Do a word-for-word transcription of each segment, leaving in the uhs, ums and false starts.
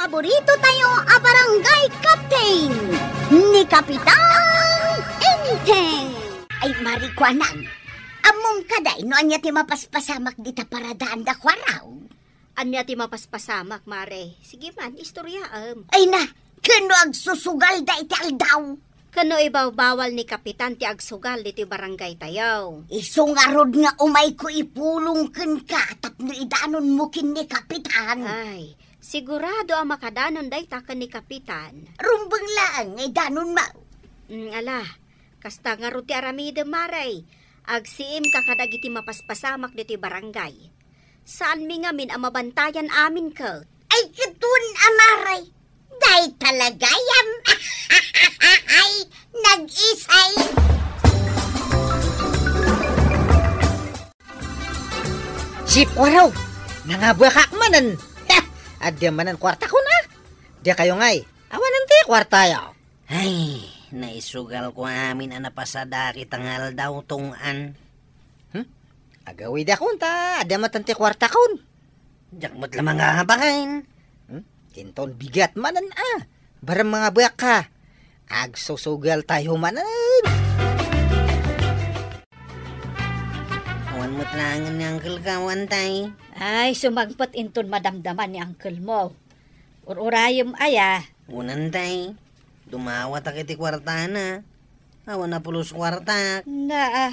Paborito tayo a barangay captain, ni Kapitan Enteng. Ay, Mari Kuanang, ammom kadi no ania ti mapaspasamak dita paradaan da Kuaraw? Ania ti mapaspasamak, Mare? Sige man, istoryaem. Ay na, ken no agsusugalda iti aldaw. Ken no ibawbawal ni Kapitan ti agsugal ditoy barangay tayo. Isu ngarud nga umayko ipulong kenka tapno idanonmo ken ni Kapitan. Ay, sigurado a makadanon dayta ken ni Kapitan. Rumbeng laeng nga idanonmo. Mm, ala, kasta ngarud ti aramidem, Mare. Agsiimka kadagiti mapaspasamak ditoy barangay. Saanmi ngamin a mabantayan amin ket. Ay, ket wen a, Mare. Dayta la gayam. Ay, nag-isay. Si Kuaraw, nangabuakak manen. Ha! Adda manen kuartakon, a? Dakayo ngay, awanen ti kuartayo. Ay, naisugalko amin a napasadak ita nga aldaw, tunggan. Hmm? Agawidakon ta adda met ti kuartakon. Diak met la mangabaken. Hmm? Inton bigat manen a. Barem mangabuakka. Agsusugaltayo manen. Awan met laengen ni uncle-ka, awan tay. Ay, sumangpet inton madamdama ni uncle-mo. Ur-urayem aya. Unan tay. Dumawatak iti kuartana. Awan a pulos kuartak. Naa,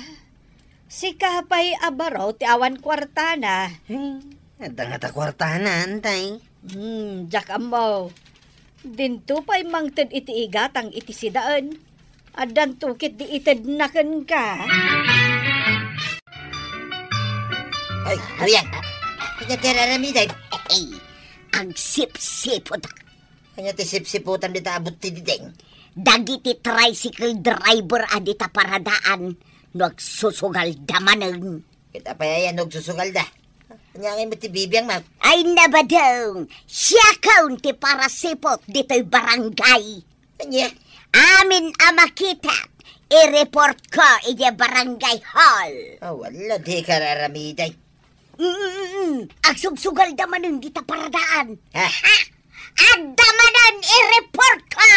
sika pay a baro ti awan kuartana. Hey, adda ngata kuartana, antay. Hmm, diak ammo. Dinto pay mangted iti igatang iti sidaen. Addanto ket di itedna kenka. Ay, Tuyang. Ania ti ar-aramidem? Ay, agsipsipot. Ania ti sipsiputan dita a butti diding? Dagiti tricycle driver a dita paradaan no agsusugalda manen. Ket apay aya no agsusugalda? Ania ngay met ti bibiangmo? Ay, nabadong! Siakon ti parasipot ditoy barangay. Ania? Amin a makitak, i-report ko idiay barangay hall. Awan la, dika ar-aramidem. Mm, mm, mm. Agsugsugalda manen dita paradaan. Ha? Ha? Adda manen i-report ko!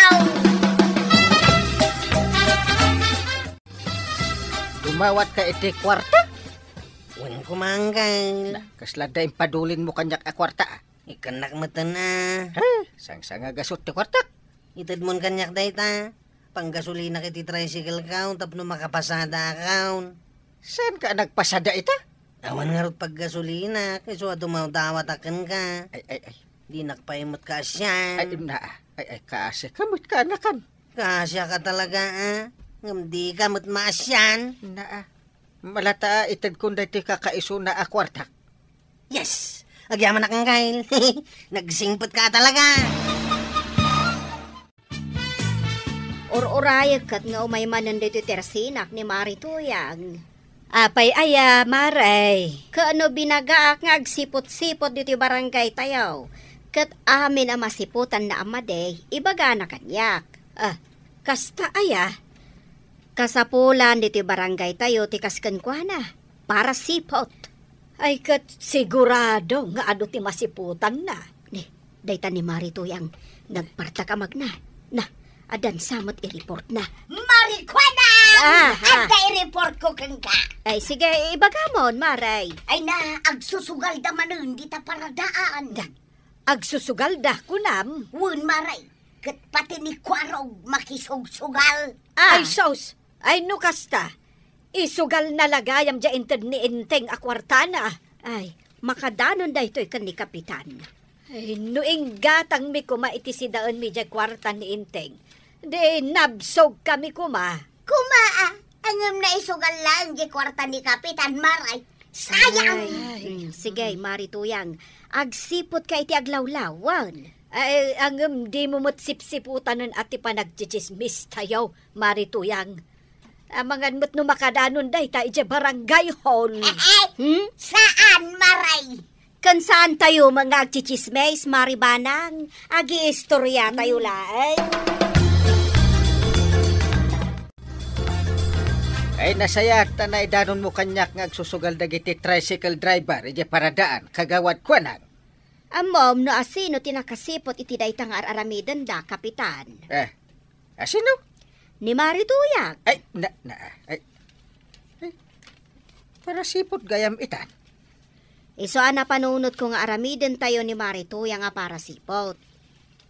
Dumawatka iti kuarta? Wen koma, uncle. Na, kasla adda impadulinmo kaniak a kuarta, a? Ikkannak metten, a. Ha? Sangsangagasut ti kuartak. Itedmon kaniak dayta. Panggasolinak iti tricycle-ko tapno makapasadakon. Saanka a nagpasada ita? Awan ngarud paggasolinak, isu a dumawdawatak kenka. Ay, ay, ay. Dinak pay met kaasian. Ay, naa. Ay, ay, kaasika met kanakan. Kaasiaka talaga, a. Ngem dika met maasian. Naa. Malata a itedkon daytoy kakaisuna a kuartak. Yes! Agyamanak, uncle. Nagsingpetka talaga. Ur-urayek ket nga umay manen ditoy tersinak ni Mari Tuyang. Apay aya, Mare? Ket no binagaak nga agsipot-sipot ditoy barangay tayo, ket amin a masiputanna a madi, ibagana kaniak. Ah, kasta aya? Kasapulan ditoy barangay tayo ti kas kenkuana. Parasipot. Ay, ket sigurado nga adu ti masiputanna. Ni, dayta ni Mari Tuyang, nagpartak a magna. Na, addan sa met i-report na. Mari Kuana! Ah, ah. Adda i-report ko kenka. Ay, sige, ibagamon, Mare. Ay na, agsusugalda manen dita paradaan. Da, agsusugalda, kunam? Wen, Mare. Ket pati ni Kuarog makisugsugal. Ah. Ay, sus! Ay, no kasta, isugalna la gayam diay inted ni Enteng a kuartana. Ay, makadanon daytoy ken ni Kapitan. Ay, no inggatangmi koma iti sidaenmi diay kuarta ni Enteng, di nabsogkami koma. Koma, a, ngem naisugal laeng diay kuarta ni Kapitan, Mare. Sayang! Ay, mm, sige, Mari Tuyang. Agsipotka iti aglawlaw, wen. Ay, ngem dimo met sipsiputanen a ti panagtsitsismis tayo, Mari Tuyang. Amangan met no makadanon dayta idiay barangay hall. Hmm? Saan, Mare? Ken saan tayo nga agtsitsismis, Mari Banang? Agiistorya tayo laeng. Ay, nasayaat ta naidanonmo kaniak nga agsusugal dagiti tricycle driver idiay paradaan, Kagawad Kuanang. Ammom no asino ti nakasipot iti dayta nga ar-aramidenda, Kapitan? Eh, asino? Ni Mari Tuyang. Ay, na, na, ay, ay, parasipot gayam itan. Isu a napanunotko nga aramidentayo ni Mari Tuyang a parasipot.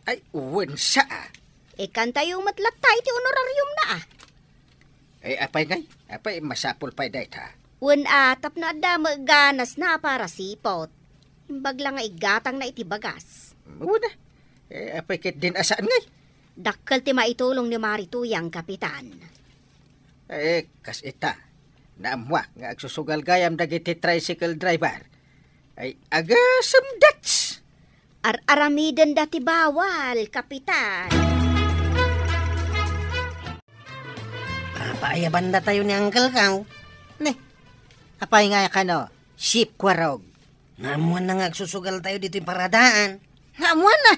Ay, wen sa, ah. Ikkantayo met latta iti honorariumna, ah. Eh, apay ngay? Apay, masapul pay dayta. Wen a, tapno adda met ganasna a parasipot. Imbag la nga iggatangna iti bagas. Wen a. Eh, apay ket din a saan ngay? Dakkel ti maitulong ni Mari Tuyang, Kapitan. Eh, kas ita, naammuak nga agsusugal gayam dagiti tricycle driver. Ay, agasem dats! Ar-aramidenda ti bawal, Kapitan. Papaayabandatayo ni Uncle Kaw. Ne, apay nga kano, Sip Kwarog? Naammuanna nga agsusugaltayo ditoy paradaan. Naammuanna?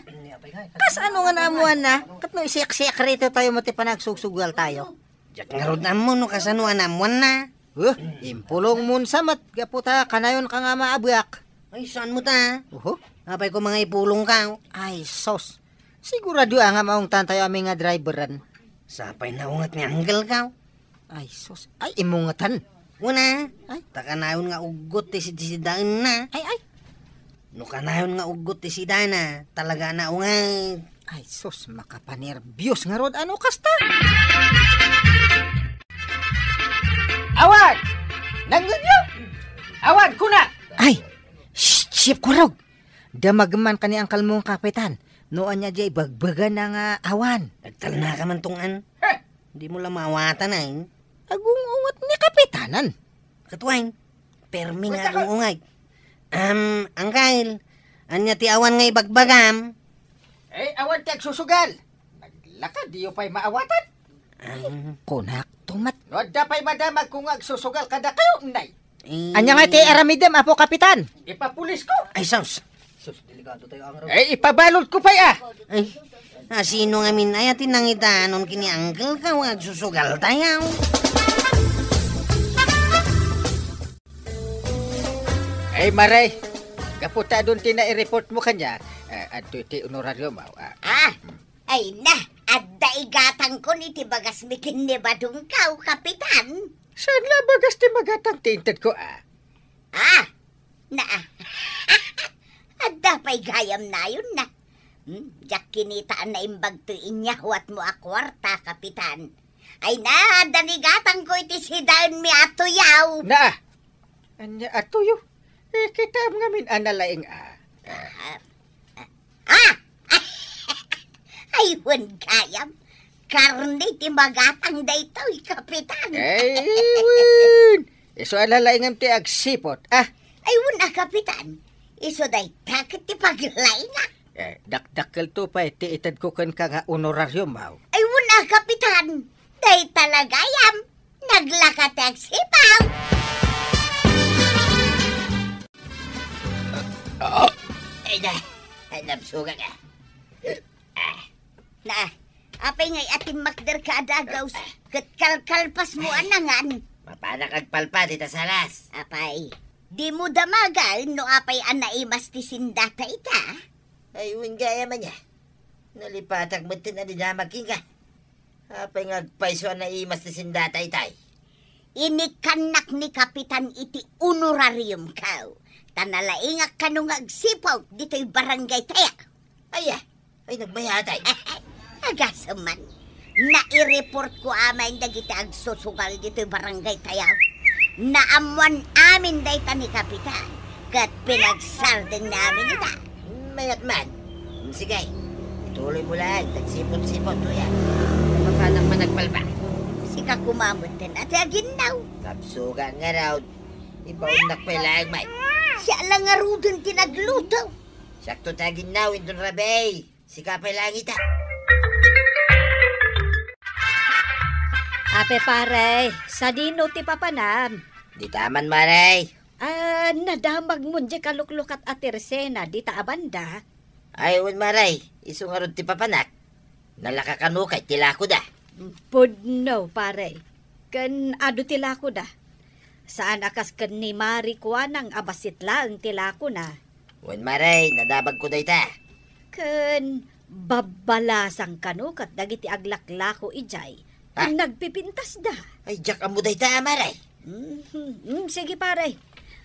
Kasano nga naammuanna? Ket no isekreto tayo mo ti panagsusugaltayo? Diak ngarud ammo no kasano a naammuanna. Huh, impulongmon sa met gapu ta kanayonka nga maabuak. Ay, saan mo ta? Oho. Apay ko mga ipulongka? Ay, sos. Sigurado a nga maungtantayo a mi nga driveran. Sapay naunget nga Uncle Kaw. Ay, sos. Ay, imungetan. Kuna, ay, ta kanayon nga uggot ti sidsidaenna. Ay, ay. No kanayon nga uggot ti sidana, talaga na unget. Ay, sus, makapanerbios ngarud, ano kasta? Awan! Nangngegyo? Awan, kuna! Ay, shh, Sip Kwarog! Damagem man ka ni Uncle mo nga Kapitan. No ania diay bagbagana nga awan. Nagtalna ka man tong an. Heh! Di mo la maawatan, ay. Agung-unget ni Kapitanan. Katuay, permi nga agung-ungay. Am, Uncle, ania ti awan nga ibagbagam? Eh, awan ti agsusugal. Naglaka, diyo pay maawatan? Am. Kunak, tumat. No adda pay madamag ko nga agsusugal kadakayo, nay. Eh. Ania nga ti aramidem, Apo Kapitan? Ipapulis ko. Ay, sus. Sus, delikado tayo, Angro. Eh, ipabalod ko pay, ah. Ay, asino ngamin aya ti nangitanon ken ni Uncle Kaw nga agsusugal tayo? Ay, Maray, gapu ta adun ti nai-report mo kanya, ah, adto iti honorario mo, ah. Ah, ay na, adda igatangkon iti bagas mi ken ni Badong Kaw, Kapitan. Saan la bagas ti magatang ti inted ko, ah? Ah, na, adda pay gayam nayon na. Hmm, diak kinita a naimbag toy inyawat mo a kuarta, Kapitan. Ay na, adda ni gatangko iti sidaen mi a tuyaw. Na, ania a tuyo? Eh, kitam ngamin a nalaing a. Ah, ah, ah! Ay, wen gayam. Karne ti magatang daytoy, Kapitan. Ay, wen. Isu a lalaingam ti agsipot, ah. Ay, wen a, Kapitan. Isu dayta ket ti paglaingak. Eh, dakdakkel to pay ti itedko kenka nga honorarium, aw. Ay, wen a, Kapitan. Dayta la gayam. Naglaka ti agsipaw. Ay, na. Ay, nabsugak, ah. Ah. Na, apay ngay a timmakderka a dagaws, ket kalkalpasmo a nangan? Mapanak agpalpad ita salas. Apay, dimo damagen no apay a naimas ti sindata ita? Ay, wen gayam ania. Nalipatak metten a dinamag kenka. Apay nga agpayso a naimas ti sindata itay? Inikkannak ni Kapitan iti honorariumko, ta nalaingak kano nga agsipaw ditoy barangay tayo. Aya, ay nagmayatay. Agasem man, nai-report ko amin dagiti agsusugal ditoy barangay tayo. Naammuan amin dayta ni Kapitan, ket pinagsardengna amin ita. Mayat man. Sige, ituloy mo lang, tagsipon-sipon, kuya. Mapanak man agpalpa. Sika kumamutten, ati aginnaw. Kapsuga nga raw, ipaunnak pay laeng, may. Siya lang nga ruden ti nagluto. Sakto ti aginnaw, inton rabi. Sika pay laeng ita. Ape pare, sadino ti papanam? Di taman, mare. Ah, nadamagmon diay kaluklukat a tersena dita a banda? Ay, wen, mare, isu ngarud ti papanak. Nalaka kano kay ti lakoda. Pudno, pare. Ken adu ti lakoda. Saan a kas ken ni Mari Kuanang a bassit laeng ti lakona. Wen, Mare, nadamagko dayta. Ken babbalasang kano ket dagiti aglaklako idiay, ken nagpipintasda. Ay, diak ammo dayta, Mare. Mhm. Mm, sige, pare.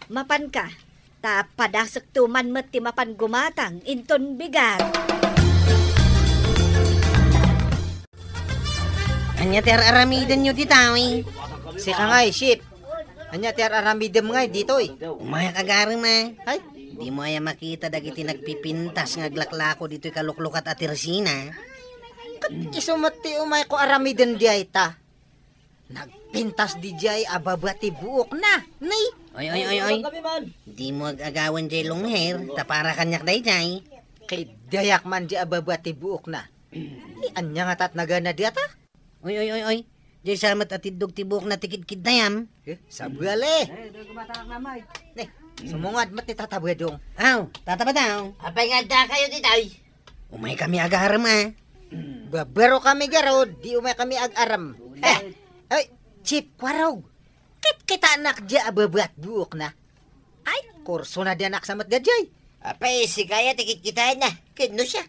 Mapanka. Ta padasekto man met ti mapan gumatang inton bigat. Ania ti ar-aramidenyo ditoy? Sika ngay, Chief. Ania ti ar-aramidem ngay ditoy? Umayak agarem, a. Ay? Dimo aya makita dagiti nagpipintas nga aglaklako ditoy kaluklukat a tersina? Ket isu met ti umayko aramiden dayta. Nagpintas diay a baba ti buokna, ni? Oy, oy, oy, oy. Dimo ag-agawen diay long hair, ta para kaniak daydiay. Kiddayak man diay a baba ti buokna. Ay, ania ngata ti nagana dayta? Oy, oy, oy, oy. Diay sa met a tiddog ti buokna ti kidkiddayam. Eh, sabali. Ni, sumungad met ni Tata Badong. Aw, Tata Badong. Apay nga addakayo ditoy? Umaykami agarem, a. Babarokami garud, di umaykami agarem. Eh, ay, Chief, kuarog. Kitkitanak diay a baba ti buokna. Ay, kursona diay a naksamet daydiay. Apay, sika aya ti kitkitaenna. Ken no siak?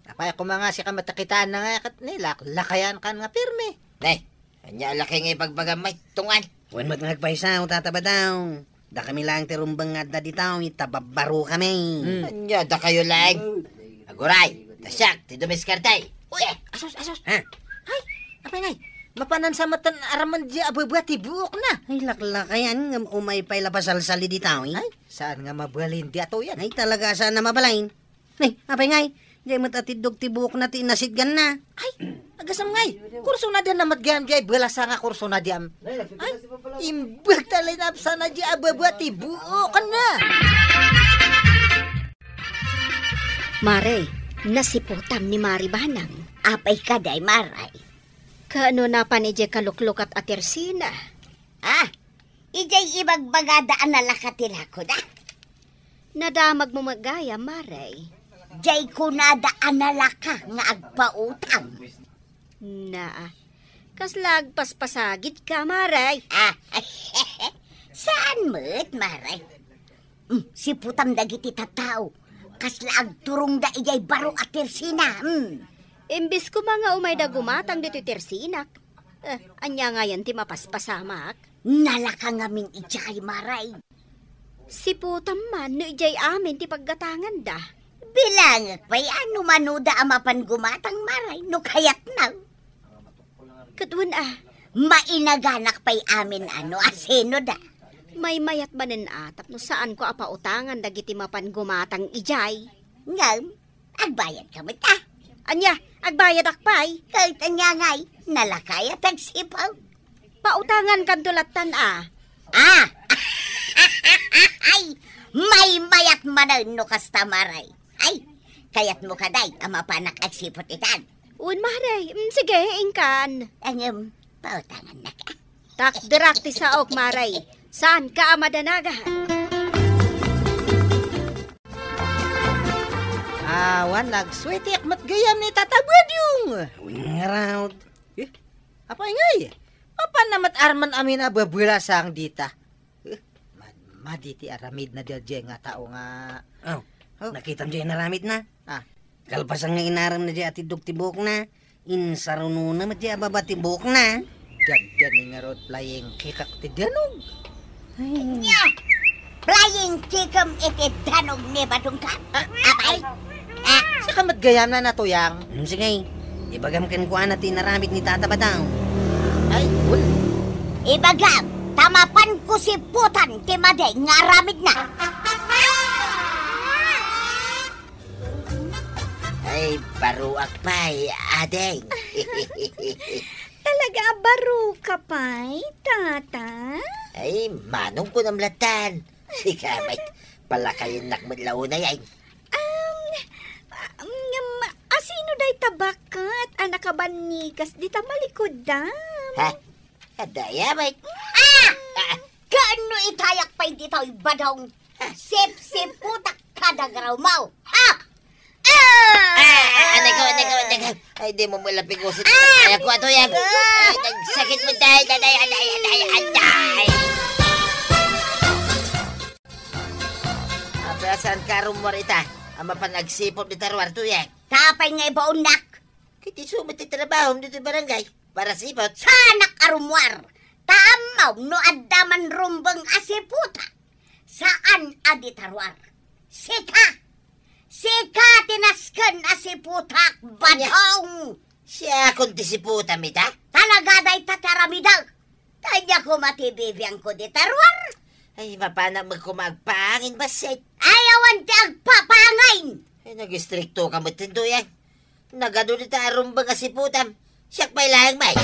Apay, koma nga sika met a kitaenna nga ket ni lak-, lakayankan nga pirmi. Nay, ania a lakay nga ibagbagam, may tungan? Wen met nga agpayso, Tata Badong. Dakami laeng ti rumbeng nga adda ditoy, ta babbarokami. Hmm. Ania, dakayo laeng? Aguray, ta siak ti dumiskarte. Uy, asus, asus. Ha? Ay, apay ngay, mapanan sa met a aramid diay a baba ti buokna. Ay, laklakayan, ngem umay pay la pasalsali ditoy. Ay, saan nga mabalin daytoyen? Ay, talaga, saan a mabalin? Ni, apay ngay, diay met a tiddog ti buokna ti inasitganna. Ay, agasem ngay, kursona diay a met gayam diay balasa nga kursona diay. Ay, imbag ta linapsana diay a baba ti buokna. Mare, nasiputam ni Mari Banang. Apay kadi, Mare? Kaano napan idiay kaluklukat a tersina? Ah, idiay ibagbagada a nalaka ti lakoda. Nadamagmo met gayam, Mare. Diay kunada a nalaka nga agpautang. Naa, kasla agpaspasagidka, Mare. Ah, saan met, Mare? Mm, siputam dagiti tattao. Kasla agturongda idiay baro a tersina. Mm. Imbes koma nga umayda gumatang ditoy tersinak. Eh, ania ngayen ti mapaspasamak? Nalaka ngamin idiay, Mare. Siputam man no idiay amin ti paggatanganda. Bilangek pay a no manoda a mapan gumatang, Mare, no kayatna. Ket wen a. Mainaganak pay amin a no asinoda. Maymayat manen a tapno saanko a pautangan dagiti mapan gumatang idiay. Ngem, agbayadka met a. Ania, agbayadak pay? Ket ania ngay, nalaka aya ti agsipu? Pautangankanto lattan a. Ah! Ay, maymayat manen no kasta, Mare. Ay, kayatmo kadi a mapanak agsiput itan? Wen, Mare. Mm, sige, inkan. Ngem, pautangannak a. Takderak ti saok, Mare. Saanka a madanagan? Awan, nagsweetek met gayam ni Tata Badyong. Wen ngarud. Eh, apay ngay? Mapanna met armen amin a babalasang dita. Eh, mad-, madi ti aramidna daydiay nga tao nga. Oh, oh. Nakitam diay inaramidna? Ah. Kalpasan nga inaremna diay a tiddog ti buokna, insarunona met diay a baba ti buokna. Daddani ngarud flying kick-ak ti danog. Ay. Nia! Flying kick-em iti danog ni Badongka. Ah, apay? Ah. Sika met gayam a natuyang. Hmm, sige. Ibagam kenkuana ti inaramid ni Tata Badong. Ay, ul. Ibagam, ta mapanko siputan ti madi nga aramidna. Ay, baroak pay, ading. Talaga a baroka pay, tata? Ay, manong kunam lattan. Sika met, palakayennak met la unay ay. Um, um, asino dayta baket a nakabannikas dita malikuddam? Ha? Adda aya met. Ah! Ah! Kaano itayak pay ditoy, Badong? Sipsiputak kada garaw mo. Ha? Ah! Ah! Ah! Anay ko, anay ko, anay ko. Ay, di mo mula pigusit. Ah! Ay, ako ato yan. Ah! Ay, nagsakit mo dahil, anay, anay, anay, anay. Ah, Saan ka rummuar ita a mapan agsipot dita ruar, Tuyeng? Apay nga ibaonnak? Ket isu met ti trabahom ditoy barangay, para sipot. Saanak a rummuar. Ta ammom no adda man rumbeng a siputak. Saan a dita ruar. Sika! Sika ti nasken a siputak, badong! Siakon ti siputam ita? Talaga dayta ti aramidek. Ania koma ti bibiangko dita ruar? Ay, mapanak met koma agpaangin bassit. Ay, awan ti agpapaangin! Ay, nagistrikto ka met, Tuyeng. Nagadu dita a rumbeng a siputam. Siak pay laeng met.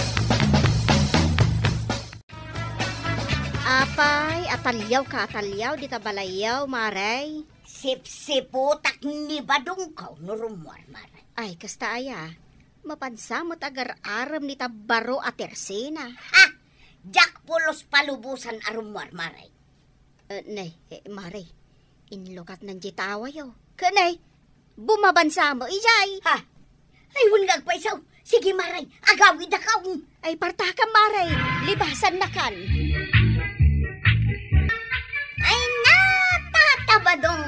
Apay, ataliaw ka, ataliaw, dita balayyo, Mare. Sipsiputak ni badongko no rummuar, Mare. Ay, kasta aya. Mapansa met agar-arem ni tabbaro a tersena. Ha! Diak pulos palubosan a rummuar, Mare. Eh, ne, eh, Mare, inlukatnan di tawayo. Ken ne, bumabansa mo, ijay. Ha? Ay, wen nga agpaisaw. Sige, Mare, agawidakon. Ay, partakam, Mare, libasannakan. Ay, natatabadong,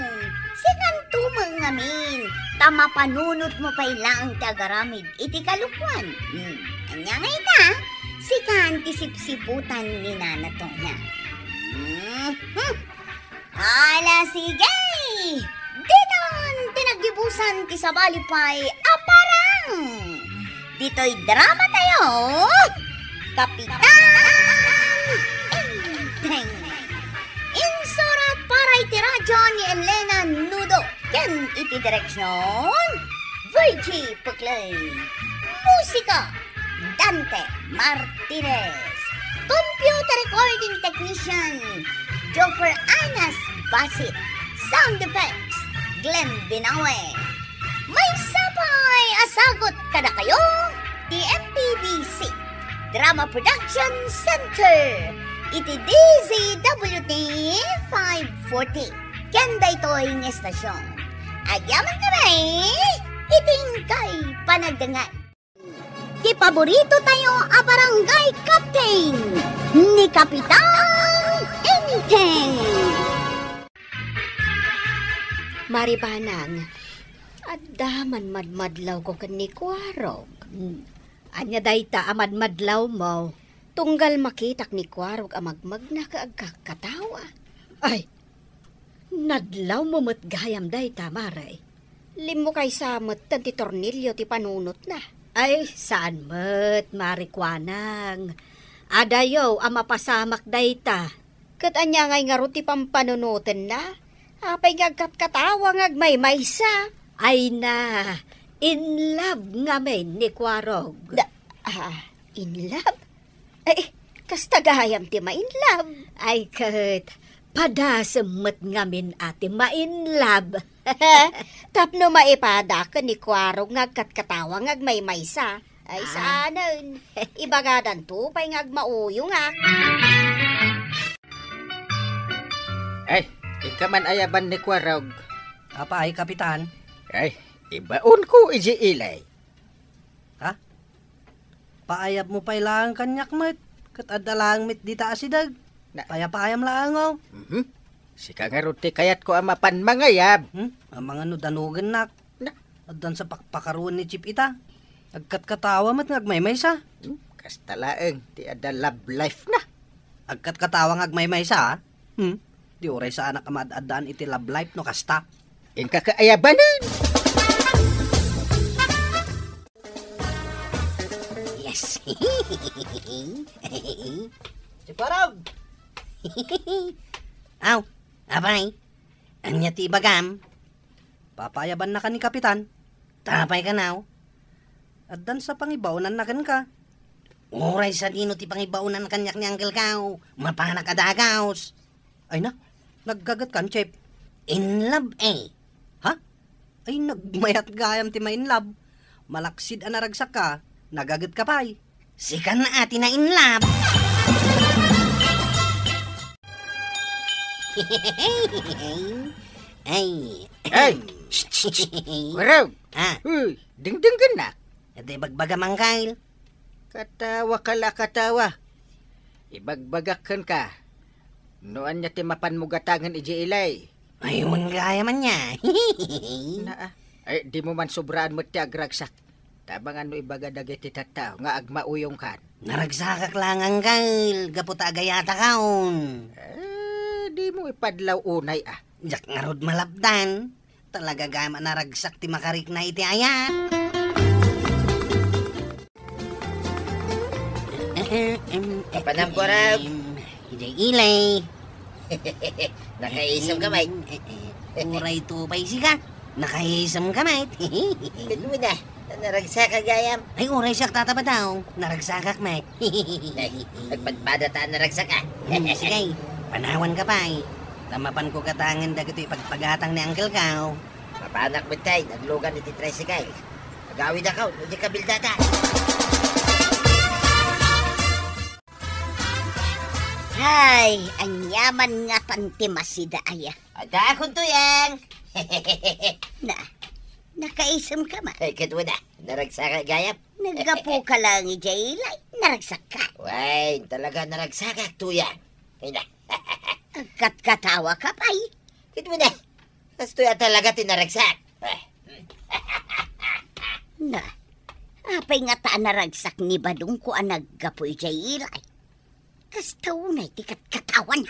sikanto met ngamin, ta mapanunotmo pay laeng ti agaramid iti kalokuan. Hmm, ania nga ita? Sikan ti sipsiputan ni Nana Tonya. Hmm, hmm. Ala, sige! Ditan ti naggibusan ti sabali pay a parang! Ditoy drama tayo, Kapitan Enteng. Insurat para iti radyo ni Elena Nudo ken iti direksyon, Virgie Puclay. Musika, Dante Martinez. Computer recording technician, Joffer Anas Basit. Sound effects, Glenn Binawe. Maysa pay a sagut kadakayo ti M P B C Drama Production Center iti D Z W T five forty. Ken daytoy nga estasyon, agyamankami iti inkay panagdengngeg. Ti paborito tayo a barangay captain, ni Kapitan Enteng. Maribanang, adda man madmadlawko ken ni Kuarog. Hmm. Ania dayta a madmadlawmo? Tunggal makitak ni Kuarog a magmagna ket agkakkatawa. Ay, nadlawmo met gayam dayta, Mare. Limmukaysa metten ti tornilyo ti panunotna. Ay, saan met, Mare Kuanang. Adayo a mapasamak dayta. Ket ania ngay ngarud ti pampanunotenna? Apay nga agkatkatawa nga agmaymaysa? Ay na, in love ngamin ni Kuarog. Da, ah, in love? Ay, kasta gayam ti ma-in love. Ay, ket, padasem met ngamin a ti ma-in love. Tapno maipada ken ni Kuarog nga agkatkatawa nga agmaymaysa. Ay, ah, saanen. Ibagadanto pay nga agmauyongak. Ay, inka man ayaban ni Kuarog. Apay, Kapitan? Ay, ibaonko iti ilay. Ha? Paayabmo pay laeng kaniak met, ket adda laeng met dita asideg. Na- Payapayam laeng, oh. Mhm. Sika ngarud ti kayatko a mapan mangayab. Hmm? Amangan no danogennak. Na- Addan sa pakpakaroen ni Chip ita. Agkatkatawa met nga agmaymaysa. Hmm? Kasta laeng ti adda love life na. Agkatkatawa nga agmaymaysa, ah? Hmm? Di uray saanak a maad-addaan iti love life no kasta. Inka kaayabanen. Yes. Si Parag! Aw, apay, ania ti ibagam? Papaayabannaka ni Kapitan. Apay kano? Addan sa pangibaonanna kenka. Uray sadino ti pangibaonan kaniak ni Uncle Kao, mapanak a dagaus. Ay na, naggaget kan, Chef? In love, eh. Ha? Ay, nagmayat gayam ti ma-in love. Malaksid a naragsakka, nagagetka pay. Sika a ti na-in love. Ay. Ay! Shh, shh, shh. Warog! Ah. Uy, dingdinggennak. Iti ibagbaga, Mang Kyle. Katawa ka la, katawa. Ibagbagak kenka, no ania ti mapanmo gatangen idiay ilay. Ay, wen gayam ania. Na, ah. Ay, dimo man sobraan met ti agragsak. Tabang no ibaga dagiti tattao nga agmauyongkan. Naragsakak laeng anggail gapu ta agayatakaon. Eh, dimo ipadlaw unay, ah. Diak ngarud malapdan. Talaga gayam a naragsak ti makarikna iti ayat. Apanam, Kuarog. Idiay ili. Nakaisem ka, met. Uray to pay sika. Nakaisem ka, met. Ket wen a, naragsak gayam. Ay, uray siak, Tata Badaw. Naragsakak, met. Nay, agpadpada ta naragsak ka. Hmm, sige, panawan ka pay. Ta mapanko gatangen dagitoy ipagpagatang ni Uncle Kao. Mapanak met tay, naglugan iti tricycle. Agawidakon, iti kabildatan. Hay, aniaman ngatan ti masida aya. Adakon, Tuyang. Na, nakaisem ka man. Ay, ket wen a, naragsak gayam. Naggapu ka laeng idiay ili, naragsak ka. Wen, talaga naragsakak, Tuyang. Ay na. Agkatkatawa ka pay. Ket wen a, kastoy a talaga ti naragsak. Na, apay ngata a naragsak ni Badongko a naggapu idiay ili? Kasta unay ti katkatawana.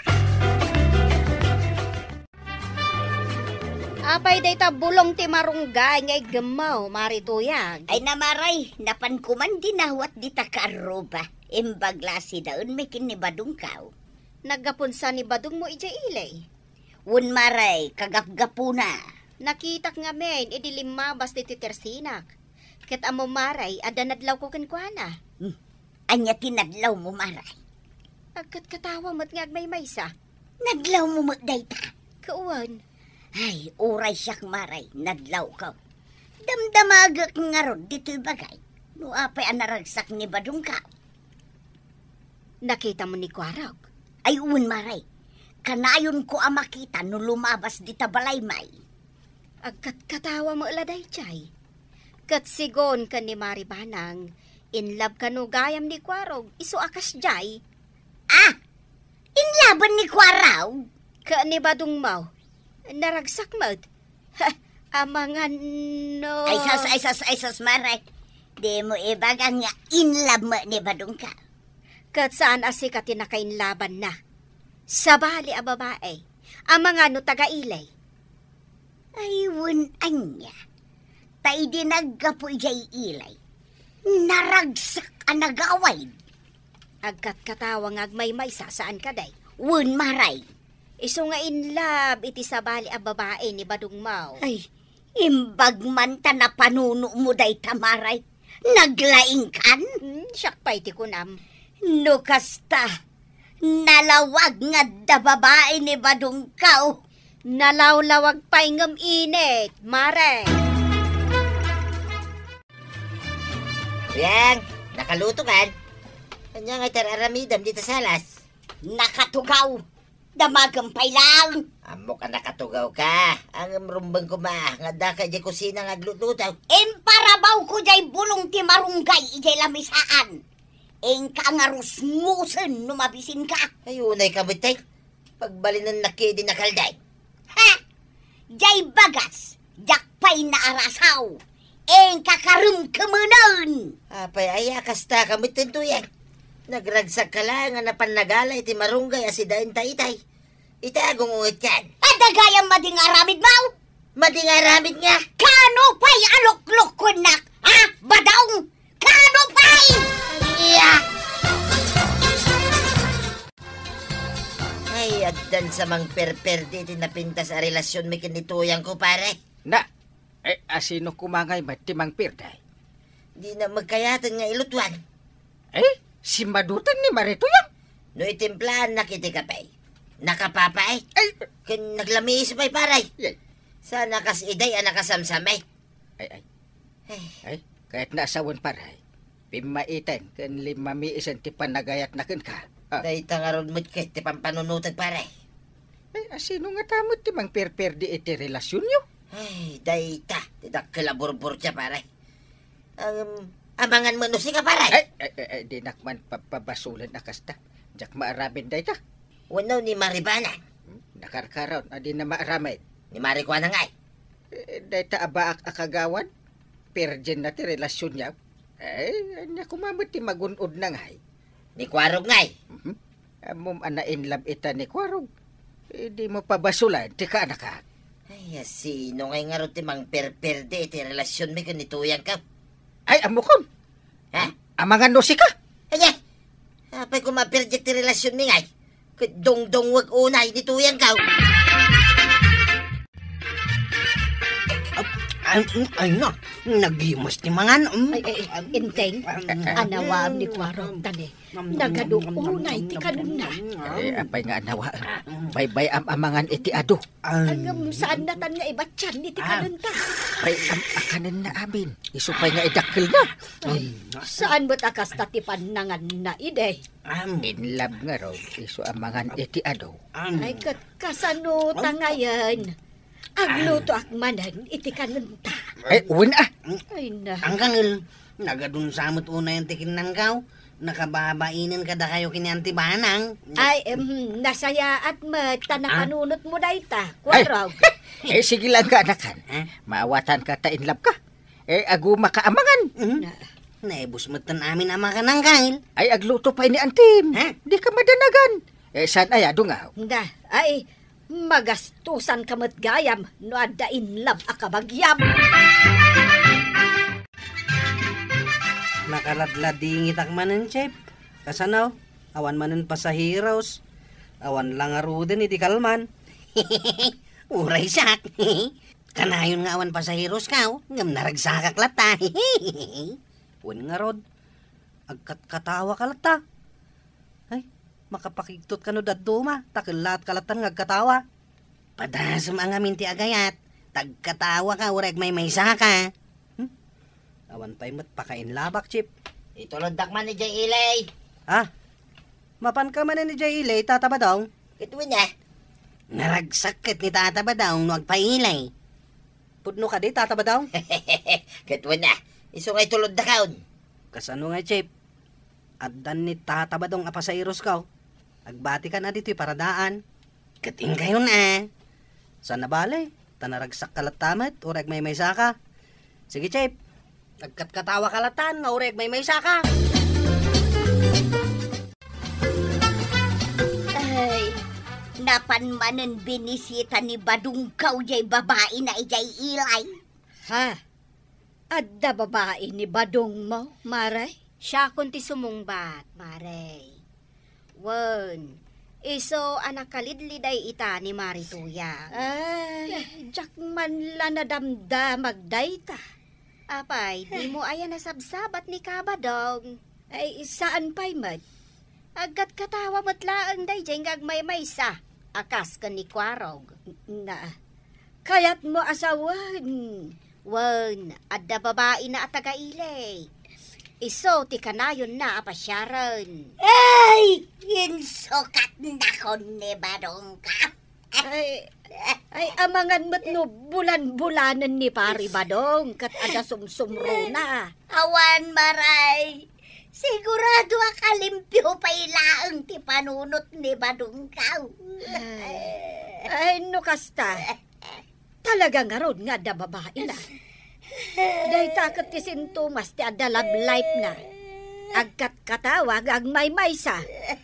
Apay dayta bulong ti marunggay nga iggemmo, Mari Tuyang? Ay na, Mari, napanko man dinawat dita kaarruba. Imbag la a sidaenmi ken ni Badongko. Naggapun sa ni Badongmo idiay ili? Wen, Mari, kagapgapuna. Nakitak ngamin idi limmabas ditoy tersinak. Ket ammom, Mari, adda nadlawko kenkuana. Hmm. Ania ti nadlawmo, Mari? Agkatkatawa met nga agmaymaysa. Nadlawmo met dayta? Wen. Ay, uray siak, Mari, nadlawko. Damdamagek ngarud ditoy bagay no apay a naragsak ni Badongko. Nakitamo ni Kuarog? Ay, wen, Mari. Kanayonko a makita no lumabas dita balay, Mari. Agkatkatawa met la daydiay. Ket sigun ken ni Mari Banang, in love kano gayam ni Kuarog, isu a kasdiay. Ah! In love-en ni Kuarog? Ket ni Badongmo, naragsak met. Ha, amangan no. Ay sus, ay sus, ay sus, Mari. Dimo ibaga nga in love met ni Badongko. Ket saan a sika ti nakainlabanna. Sabali a babai. Amangan no taga-ili. Ay, wen ania. Ta idi naggapu idiay ili, naragsak a nagawid. Agkatkatawa nga agmaymaysa, saan kadi? Wen, Mari. Isu nga in love iti sabali a babai ni Badongmo. Ay, imbag man ta napanunomo dayta, Mari. Naglaingkan? Hmm, siak pay ti kunam. No kasta, nalawag nga adda babai ni Badongko. Nalawlawag pay ngem init, Mari. Yang, nakaluto kan? Ania nga iti ar-aramidem dita salas? Nakatugaw. Damagem pay laeng. Ammok a nakatugaw ka. Ngem rumbeng koma nga adda ka idiay kusina nga aglutluto. Imparabawko diay bulong ti marunggay idiay lamisaan. Inka nga rusngosen no mabisinka. Ay, unay ka met tay. Pagbalinennak idi nakalday. Ha! Diay bagas, diak pay naarasaw. Inka karemkemenen. Apay aya, kasta ka met, Tuyang. Nagragsak ka laeng a napan nagala iti marunggay a sidaenta itay. Ita, gungungetkan. Adda gayam madi nga aramidmo? Madi nga aramid nga? Kaano pay a luklukkuennak, ha, Badong? Kaano pay? Iya! Ay, addan sa mangperperdi iti napintas a relasionmi ken ni Tuyangko, pare. Na, eh, asino koma ngay met ti mangperdi? Dina met kayaten nga ilutuan. Eh, simmadutan ni Mari Tuyang? No itimplaannak iti kape, nakapapa, eh. Ay! Ken naglamiis pay, pare. Yay. Sana kas iday a nakasamsam, eh. Ay, ay. Ay. Ay, kayatna a sawen, pare. Pimmaiten ken limmamiisen ti panagayatna kenka. Ah. Dayta ngarud met ket ti pampanunotek, pare. Ay, asino ngata met ti mangperperdi iti relasionyo? Ay, dayta ti dakkel a burburtia, pare. Em, amangan met no sika, pare. Ay, ay, ay, ay, dinak man papabasolen a kasta. Diak maaramid dayta. Wenno ni Mari Banang. Hmm? Nakarkaron, adi na maaramid. Ni Mari Kuana ngay? Eh, dayta a baak a kagawad, virgin na ti relasyonyo. Eh, ania koma met ti magun-od na ngay? Ni Kuarog ngay? Mhm. Ammom a na-in love ita ni Kuarog. Eh, dimo pabasolan ti kaanakak. Ay, sino ngay ngarud ti mangperperde iti relasyonmi ken ni Tuyangko? Ay, ammokon. Ha? Amangan no sika? Ania? Apay koma pirdi ti relasyonmi ngay? Ket dungdungwek unay ni Tuyangko. Ay, ay, ay na, nagimas ti mangan. Mm. Ay, ay, ay, Enteng, anawaem ni Kuarog, tani. Nagadu unay ti kanenna. Eh, apay nga anawaem? Baybay-am a mangan iti adu. Ay. Ngem saan natan nga ibatian iti kanenta. Ay, am-, a kanenna amin. Isu pay nga idakkelna. Ay, saan met a kasta ti pannanganna idi? In love ngarud, isu a mangan iti adu. Ay, ket kasano ta ngayen? Aglutoak manen iti kanenta. Ay, wen a. Ay, na. Angkangel, nagadunsa met unayen ti kinnangkaw. Nakababainen kadakayo ken ni Auntie Banang. Ay, em, nasayaat met ta napanunotmo dayta, Kuarog. Eh, sige lang ka, anakan. Ha? Maawatanka ta in love ka. Eh, agumaka a mangan. Mhm. Na- Naibus met ten amin a makanangkangil. Ay, agluto pay ni Antim. Ha? Dika madanagan. Eh, saan aya, dungaw? Na, ay, magastusanka met gayam no adda in love a kabagiam. Nakaladladingitak manen, Chef. Kasano? Awan manen pasaheros. Awan la ngaruden iti kalman. Uray siak. Kanayon nga awan pasaheroskaw, ngem naragsakak latta. Wen ngarud, agkatkatawaka latta. Ay, makapakigtot kano dadduma, ta kellatka latta nga agkatawa. Padasem a ngamin ti agayat, ta agkatawaka uray agmaymaysaka. Hmm? Awan pay met pakainlabak, Chip. Ituloddak man idiay ili. Ah, mapanka manen idiay ili, Tata Badong? Ket wen a. Naragsak ket ni Tata Badong no agpaili. Pudno kadi, Tata Badong? Ket wen a. Isu nga ituloddakon. Kasano nga, Chip? Addan ni Tata Badong a pasaherosko. Agbatikan a ditoy paradaan. Ket inkayon a. Saan a bale, ta naragsakka latta met, uray agmaymaysaka. Sige, Chip. Agkatkatawaka latta nga uray agmaymaysaka. Ay, napan manen binisita ni Badongko jay babaina idiay ili. Ha? Adda babai ni Badongmo, Mare? Siakon ti sumungbat, Mare. Wen, isu a nakalidliday ita ni Mari Tuyang. Ay, diak man la nadamdamag dayta. Apay, dimo aya nasabsabat ni Ka Badong? Ay, saan pay met. Agkatkatawa met laeng daydiay nga agmaymaysa a kas ken ni Kuarog. Na, kayatmo a sawen. Wen, adda babaina a taga-ili. Isu ti kanayonna a pasiaren. Ay! Insukatnakon ni Badongko. Ay, ay, amangan met no bulan-bulanen ni Pari Badong ket adda sumsumrona. Awan, Mare. Sigurado a kalimpio pay laeng ti panunot ni Badongko. Ay, ay, no kasta, talaga ngarud nga adda babaina. Dayta ket ti sintomas ti adda love life na. Agkatkatawa nga agmaymaysa.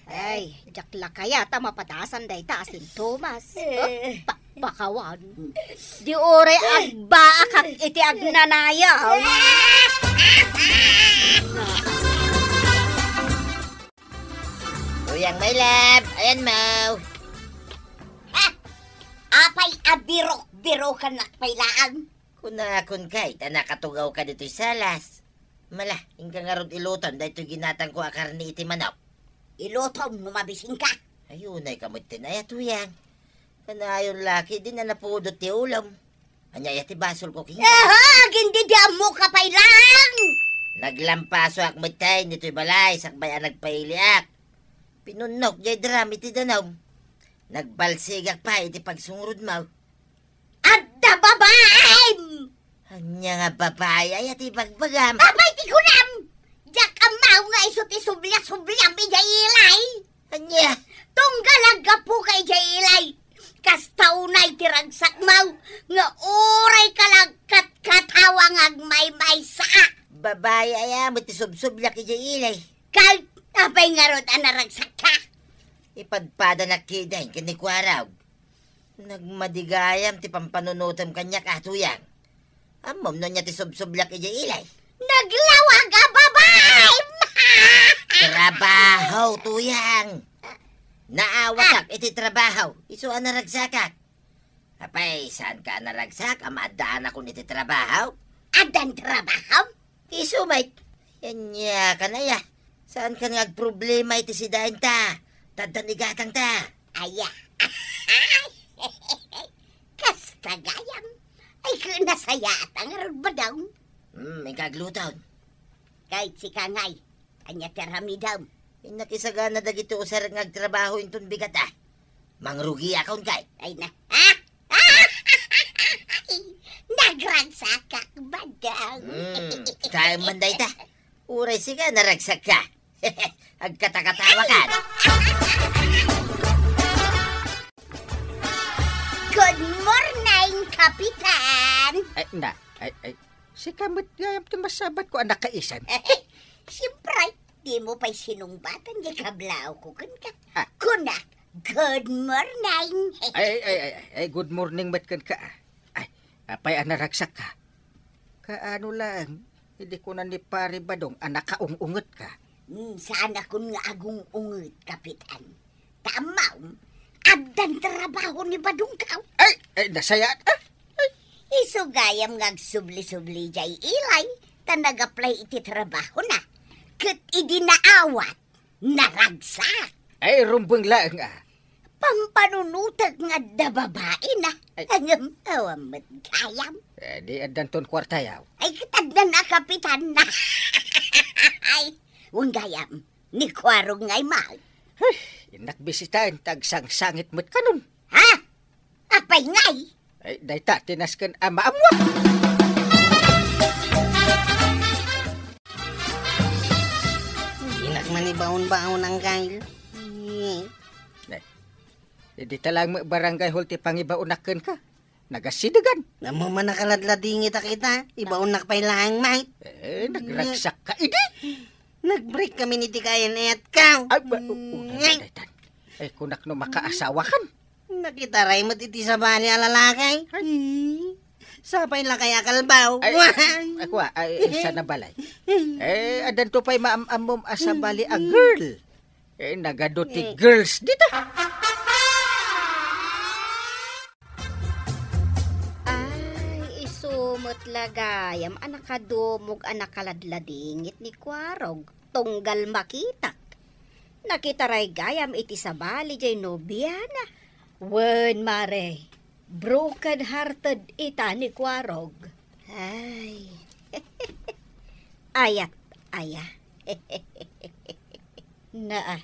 Ay, diak la kayat a mapadasan dayta a sintomas. Oh, pakpakawan. Di uray agbaakak iti agnanayaw. Uyang, my love, ayan mo. Ha? Apay a birok-birokannak pay laeng? Kunakon kay, ta nakatugawka ditoy salas. Mala, inka ngarud ilutom daytoy ginatangko a karne iti manok. Ilutom no mabisinka. Ay, unayka met ten aya, Tuyang. Kanayon la ket, di na napudot ti ulom. Ania aya ti basolko kenka? Aha, agin di di ammoka pay laeng! Naglampasoak met ten ditoy balay, sakbay a nagpailiak. Pinunnok jay drum iti danum. Nagbalsigak pay iti pagsungrodmo. Adda babaim! Ania nga babai aya ti ibagbagam? Apay ti kunam? Diak ammo nga isu ti sublia-subliam idiay ili. Ania? Tunggal aggapuka idiay ili. Kasta unay ti ragsakmo nga uray ka la agkatkatawa nga agmaymaysa. Babai aya met ti subsubliak idiay ili. Ket apay ngarud a naragsakka? Ipadpadanak ketdin ken ni Kuarog. Nagmadi gayam ti pampanunotem kaniak a, Tuyang. Ammom no ania ti subsubliak idiay ili? Naglawag a babai! Trabaho, Tuyang. Naawatak iti trabaho, isu a naragsakak. Apay, saanka a naragsak a maaddaanakon iti trabaho? Addan trabaho? Isu met. Ania kan aya? Saankan nga agproblema iti sidaenta? Taddan igatangta. Aya. Kasta gayam. Ay, nasayaat ngarud, Badong. Hmm, inka agluton. Ket sika ngay, ania ti aramidem? Innak isagana dagiti usarek nga agtrabaho inton bigat a. Mangrugiakon kay. Ay na. Nagragsakak, Badong. Hmm, kaem man dayta. Uray sika, naragsakka. Agkatakatawakan. Good morning, Kapitan! Ay, na, ay, ay, sika met gayam ti masabatko a nakaisem. Siempre, dimo pay sinungbatan ti kablaawko kenka. Ah. Kunak, "Good morning." Ay, ay, ay, ay, good morning met kenka. Ay, apay a naragsakka? Kaano laeng, idi kuna ni Pari Badong a nakaung-ungetka? Hmm, saanakon nga agung-unget, Kapitan. Ta ammom, addan trabaho ni Badongko. Ay, ay, nasayaat, ah. Ay. Isu gayam nga agsubli-subli idiay ili, ta nag-apply iti trabahona. Ket idi naawat, naragsak. Ay, rumbeng laeng, ah. Pampanunotek nga adda babaina. Ay. Ngem awan met gayam. Eh, di addanton kuartayo. Ay, ket addan a, Kapitan. Ay, wen gayam, ni Kuarog ngay met. Ay, innak bisitaen ta agsangsangit met kanon. Ha? Apay ngay? Ay, dayta ti nasken a maammo. Dinak man ibaon-baon, Angkal. Eh, dita laeng met barangay hall ti pangibaonak kenka. Nagasidegan. Ammom a nakaladladingit a kita. Ibaonnak pay laeng, mate. Eh, nagragsakka idi. Nag-break kami iti kayan-ayatko. Ay, ba, u-, una na daytan. Ay, kunak no makaasawakan. Nakitaray met iti sabali a lalaki. Ay. Hmm. Sapay lakay a kalbaw. Ay, ay, ay, kuwa, ay, ay, sana balay. Eh, addanto pay maam-ammom a sabali a girl. Eh, nagadu ti girls dita. Ay, isu met la gayam a nakadumog a nakaladladingit ni Kuarog tunggal makitak. Nakitaray gayam iti sabali jay nobiana. Wen, mare, broken-hearted ita ni Kuarog. Ay. Ayat, aya. Naa.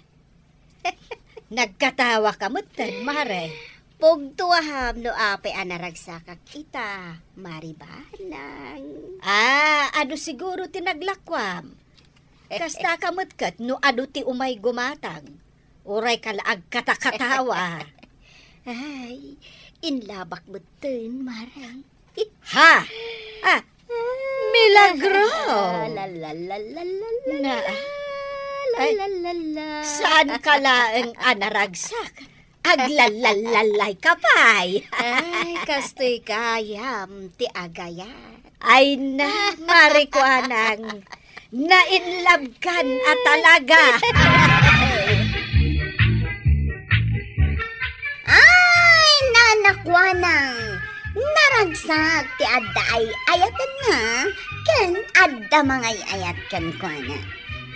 Nagkatawaka metten, mare. Pugtuaham no apay a naragsakak ita, Mari Banang. Ah, adu siguro ti naglakuam. Kastaka met ket no adu ti umay gumatang. Uray ka la agkatakatawa. Ay, inlabak metten, mare. Ha? Ah, milagro! La, la, la, la, la, la, Na. La, Ay, la, la, la. Saan ka laeng a naragsak? Aglalallalay ka pay. Ay, kastoy gayam ti agayat. Ay na, Mari Kuanang. Nainlabkan a talaga. Ay, nanakuanang, naragsak ti adda ay-ayatenna ken adda mangay-ayat kenkuana.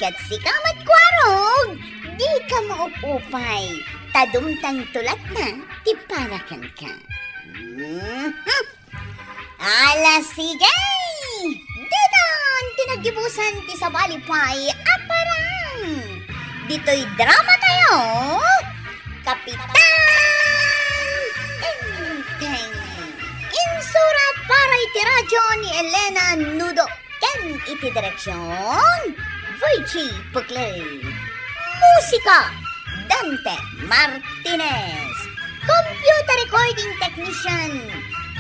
Ket sika met, Kuarog, dika maup-upay, ta dumtang tulatna ti para kenka. Mhm. Ala, sige! Ditan ti naggibusan ti sabali pay a parang. Ditoy drama tayo, Kapitan Enteng. Insurat para iti radyo ni Elena Nudo ken iti direksyon, Virgie Puclay. Musika, Dante Martinez. Computer recording technician,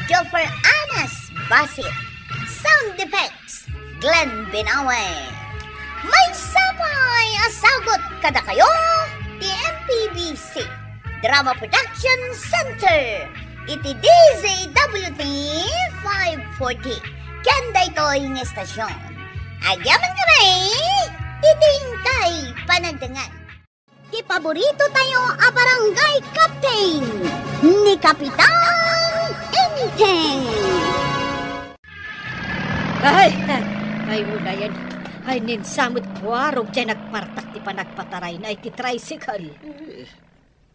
Joffer Anas Basit. Sound effects, Glenn Binawe. Maysa pay a sagut kadakayo ti M P B C Drama Production Center iti D Z W T five forty. Ken daytoy nga estasyon, agyamankami iti inkay panagdangan. Ti paborito tayo a barangay captain, ni Kapitan Enteng. Ay, ay, ay, unayen. Ay, ninsa met kuarog ti nagpartak ti panagpatarayna iti tricycle.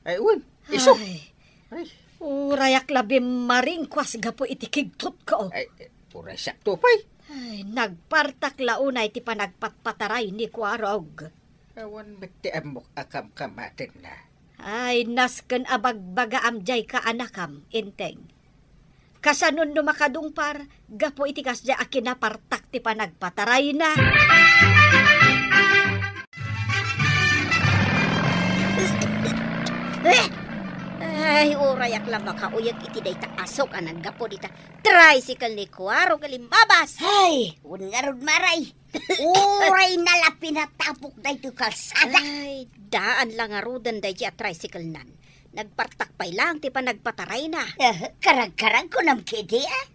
Ay, wen, isu. Ay. Ay. Urayak la bimmaringkuas gapu iti kigtotko. Ay, uray siak to pay. Ay, nagpartak la unay ti panagpatpataray ni kuarog. Awan met ti ammok a kamkamatenna. Ay, nasken a bagbagaam diay kaanakam, Enteng. Kasanon no makadungpar, gapu iti kasdiay a kinapartak ti panagpatarayna? Ay, urayak la makauyeg iti dayta a sok a naggapu dita tricycle ni kuarog a limbabas. Ay, wen ngarud, Maray. Uray na la pinatapok daytoy kalsada. Ay, daan la ngaruden daydi a tricycle-nan. Nagpartak pay laeng ti panagpatarayna. Eh, karagkarag kunam kadi, ah?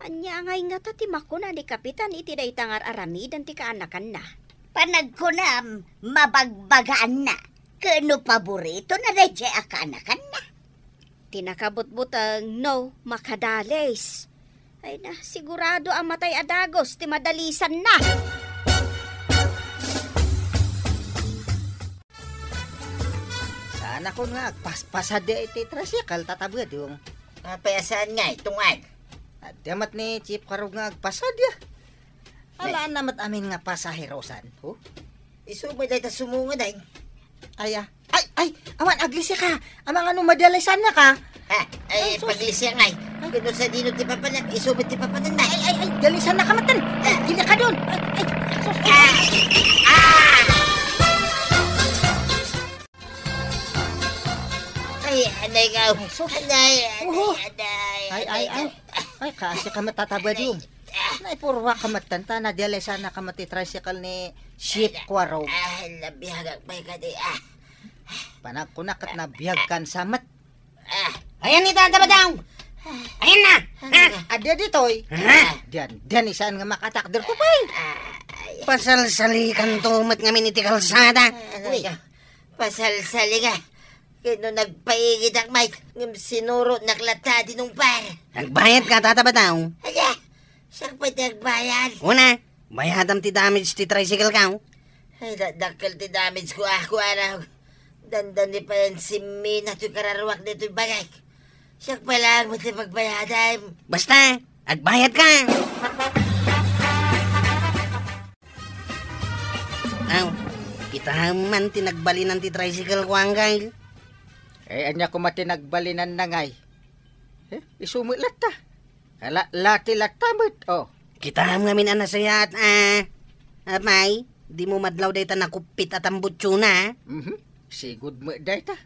Ania ngay ngata ti makuna ni Kapitan iti dayta nga ar-aramiden ti kaanakanna? Panagkunam, mabagbagaanna. Ken no paboritona daydi a kaanakanna. Ti nakabutbuteng no makadalis. Ay na, sigurado a matay a dagus ti madalisanna. Saanakon nga agpaspasadi iti tricycle, Tata Badong. Apay a saan ngay, tungag? Adda met ni Chief Karog nga agpasadi, ah. Ala na met amin nga pasaherosan, ho? Isu met dayta sumungod, ay. Ay, ah. Ay, ay, awan, aglisi ka. Amangan no madalisannaka. Ha? Ay, ay, sus. Paglisi ngay. Ay. Kano sa dino ti papanak? Isu met ti papanak na. Ay, ay, ay, dalisannaka met. Ay, delikadon. Ay, ay, sus. Ah! Ah! Ay, anay ka. Ay, sus. Anay, anay, oho. Anay, ay, ay, anay ka. Ay. Ay, kaasi ka met, Tata Badong. Ay. Naipurwa ka met, tanta, nadalisannaka met ti tricycle ni Chief Kuarog. Ah, nabiagak pay kadi, ah. Panagkunak ket nabiagkan sa met. Ah. Ayan ni Tata Badong. Ayan na. Ha? Adi ditoy. Ha? Diyan, diyan, isaan nga makatakder to pay. Ah, ay. Pasalsalikan to met ngamin iti kalsada. Ano ka? Pasalsali ka. Kano nagpaigitak, Mike? Ngem sinurotnak latta ti nungpar. Nagbayad ka, Tata Badong? Aya, siak pay ti agbayad. Una, bayadam ti damage ti tricycle ka, oh. Ay, dadakkel ti damage ko, ah, kuarog. Dandani pay a simmina toy kararuak ditoy bagik. Siak pay laeng met ti pagbayadam. Basta, agbayad ka. Aw, kitaem man ti nagbalinan ti tricycle ko, Anggail. Eh, ania koma ti nagbalinanna ngay? Eh, isu met latta. Ala, lati latta met, oh. Kitaem ngamin a nasayaat, ah. Apay, dimo madlaw dayta nakuppit a tambutsona, ah. Mhm. Sigud met dayta.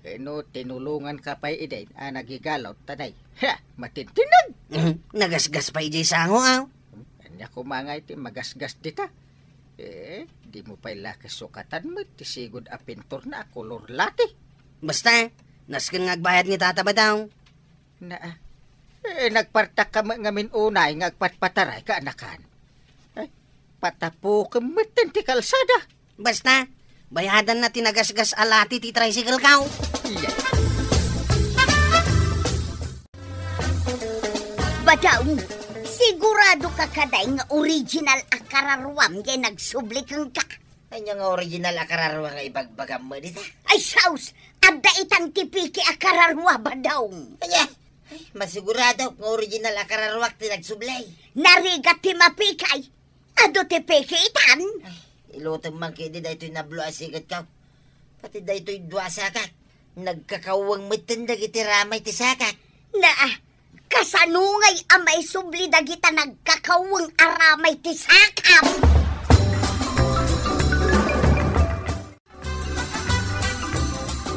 Eh, no tinulonganka pay idi a nagigalaw, tanay. Ha! Matintinag! Mhm. Nagasgas pay idiay sango, aw. Ania koma ngay ti magasgas dita? Eh, dimo pay la kasukatan met ti sigud a pinturna a kolor lati. Basta, nasken nga agbayad ni Tata Badong. Naa. Eh, nagpartak ka met ngamin unay nga agpatpataray kaanakan. Ay, patapukem metten ti kalsada. Basta, bayadanna ti nagasgas a lati ti tricycle ka. Iya. Badong, sigurado ka kadi nga original a kararuam diay nagsubli kenka? Ania nga original a kararuam nga ibagbagam met dita? Ay, sus! Adda itan ti peke a kararua, Badong. Ania? Ay, masiguradok nga original a kararuak ti nagsubli. Narigat ti mapeke. Adu ti peke itan. Ay, ilutem man kadi daytoy nablo a siketko. Pati daytoy dua a sakak. Nagkakaweng metten dagiti ramay ti sakak. Naa, kasano ngay a maisubli dagita nagkakaweng a ramay ti sakam?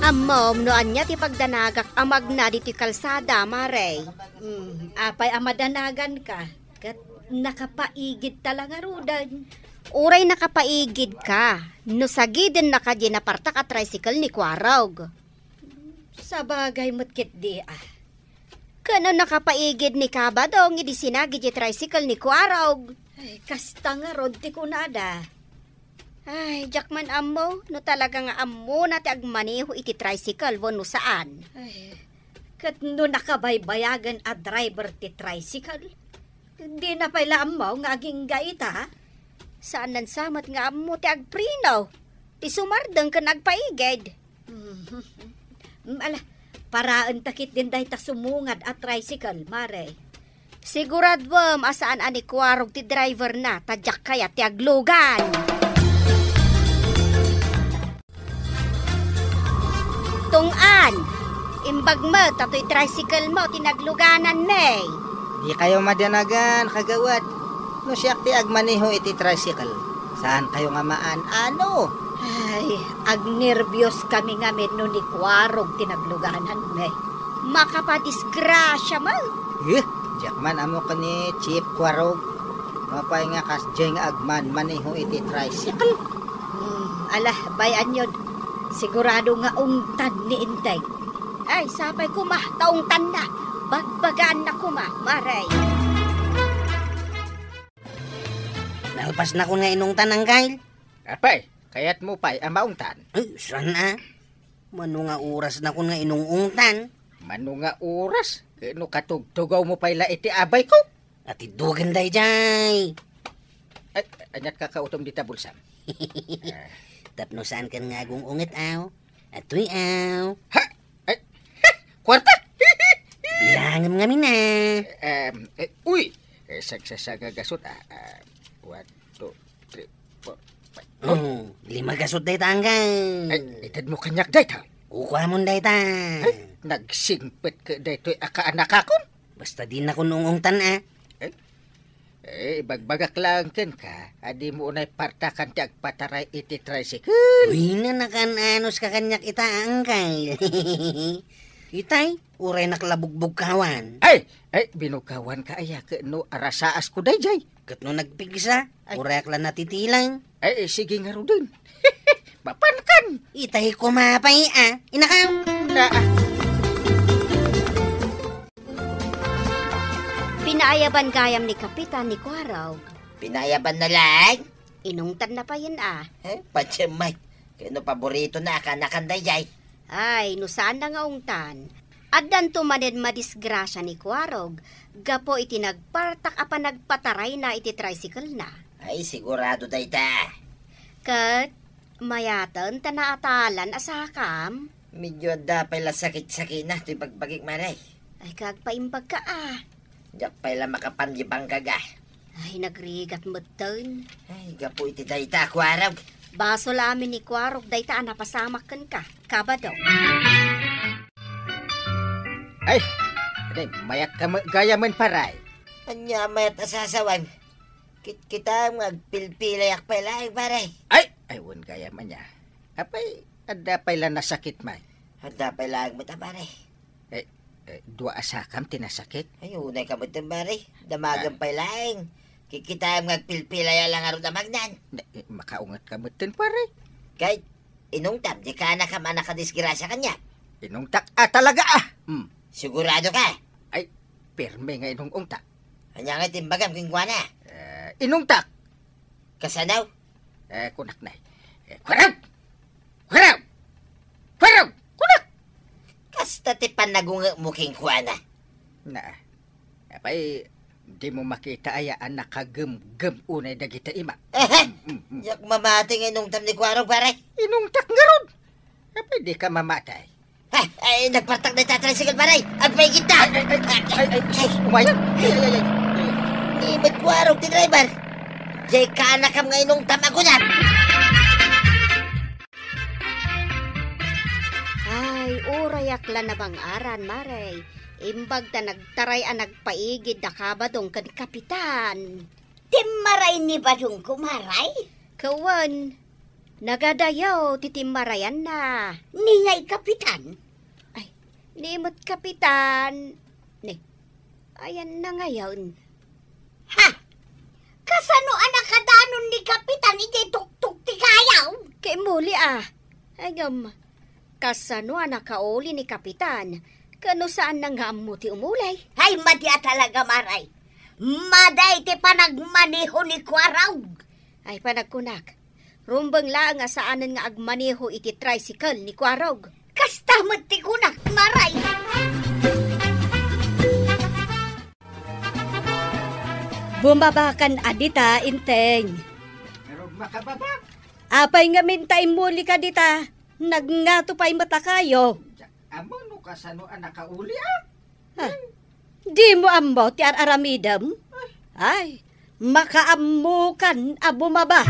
Ammom no ania ti pagdanagak a magna ditoy kalsada, Mare? Hmm, apay a madanaganka? Ket nakapaigidta la ngaruden. Uray nakapaigidka, no sagidennaka diay napartak a tricycle ni Kuarog. Sabagay met ketdi, a. Ket no nakapaigid ni Kabadong idi sinagid ti tricycle ni Kuarog. Ay, kasta ngarud ti kunada. Ay, diak man ammo no talaga nga ammona ti agmaneho iti tricycle wenno saan. Ay, ket no nakabaybayagen a driver ti tricycle, dina pay la ammo nga agingga ita? Saan sa met nga ammo ti agpreno, ti sumardeng ken agpaigid. Mhm. Mm, ala, paraenta ketdin dayta sumungad a tricycle, Mare. Siguraduem a saan a ni Kuarog ti driver na, ta diak kayat ti aglugan. Tunggan, imbag met ta toy tricycle mo ti naglugananmi. Dikayo madanagan, kagawad. No siak ti agmaneho iti tricycle, saan kayo nga maan-ano? Ay, agnerbios kami ngamin no ni Kuarog ti naglugananmi. Makapadisgrasia met. Eh, diak man ammo ken ni Chief Kuarog. Mapay nga kasdiay nga agmanmaneho iti tricycle. Hmm, ala, bay-anyon. Sigurado nga ungtan ni Integ. Ay, sapay koma, ta ungtanna. Bagbagaanna koma, Mare. Nalpasnakon nga inungtan, Angkel. Apay, kayatmo pay a maungtan? Ay, saan a? Mano nga orasnakon nga inung-ungtan? Mano nga oras? Ket no katugtugawmo pay la iti abayko? Atidugen daydiay. Ay, aniat kakautom dita bulsam? Ah. Tapno saankan nga agung-unget, aw? Atoy, aw. Ha? Ay, ha! Kuarta? Bilangem ngamin, a. Em, eh, uy! Eh, sagsasagagasut, ah, ah, one, two, three, four, five. Oh, lima gasut dayta, Angkel. Ay, itedmo kaniak dayta. Kukuamon dayta. Ay, nagsingpet ket daytoy a kaanakakon. Basta dinakon ung-ungtan, a. Eh, eh, ibagbagak laeng kenka a dimo unay partakan ti agpataray iti tricycle. Uy, nanakan-anos ka kaniak ita, Angkel. Itay, uraynak la bugbugkawan. Ay, ay, binugkawanka aya ket no arasaasko daydiay. Ket no nagpigsa, ay, urayak la natitilang. Ay, ay, sige ngaruden. Mapankan. Itay koma pay, a. Inakaw. Na, ah. Pinaayaban gayam ni Kapitan ni Kuarog. Pinaayabanna laeng? Inungtanna payen, a. Eh, patse met. Ket no paboritona a kaanakan daydiay. Ay, no saanna nga ungtan. Addanto manen madisgrasia ni Kuarog gapu iti nagpartak a panagpatarayna iti tricycle-na. Ay, sigurado dayta. Ket mayaten ta naatalan a sakam. Medyo adda pay la sakit-sakitna ti bagbagik, Mare. Ay, kagpaimbagka, a. Diak pay la makapanlibangga. Ay, nagrigat metten. Ay, gapu iti dayta, Kuarog. Basol amin ni Kuarog dayta a napasamak kenka, Kabado. Ay, adi, mayat ka met gayamen, pare. Ania mayat a sasawem? Kitkitaem nga agpilpilayak pay laeng, pare. Ay, ay, wen gayam ania. Apay, adda pay la nasakit, may? Adda pay laeng met a, pare. Eh, eh, dua a sakam ti nasakit? Ay, unay ka metten, pare. Damagem pay laeng. Kikitaem nga agpilpilaya la ngarud a magnan. Na, eh, makaunget ka metten, pare. Kay, inungtam, di kaanakam a nakadisgrasia kaniak. Inungtak a talaga, a. Hmm. Sigurado ka? Ay, pirme nga inung-ungtak. Ania nga ti imbagam kenkuana? Eh, inungtak. Kasano? Eh, kunak na. Eh, Kuarog! Kuarog! Kuarog! Kunak! Kasta ti panagungekmo kenkuana. Na, apay, dimo makita aya a nakagemgem unay dagiti ima? Ehe! Mm, mm, mm. Diak mamati nga inungtam ni Kuarog, pare. Inungtak ngarud! Apay, dika mamati? Ha? Ay, nagpartak dayta a tricycle, pare. Agpaigidta. Ay, ay, ay, ay, ay, sus, umayan. Ay, ay, ay, ay. Ni met Kuarog ti driver. Diay kaanakam nga inungtam a kunam. Ay, urayak la nabang-aran, Mare. Imbag ta nagtaray a nagpaigid da Kabadong ken Kapitan. Timmaray ni Badongko, Mare? Kawan. Nagadayaw ti timmarayanna. Ni ngay, Kapitan? Ay, ni met Kapitan. Ni, ayanna ngayon. Ha? Kasano a nakadanon ni Kapitan iti tuktok ti kayaw? Ket immuli a. Ay, ngem, kasano a nakauli ni Kapitan? Ket no saanna nga ammo ti umuli? Ay, madi a talaga, Maray. Madi ti panagmaneho ni Kuarog. Ay, panagkunak. Rumbeng laeng a saanen nga agmaneho iti tricycle ni Kuarog. Kasta met ti kunak, Maray. Bumabakan a dita, Inteng. Pero makababa. Apay ngamin ta immuli ka dita? Nagngato pay met a kayo. Ammo no kasano a nakauli, a? Ha? Dimo ammo ti ar-aramidem? Ay, makaammokan a bumaba.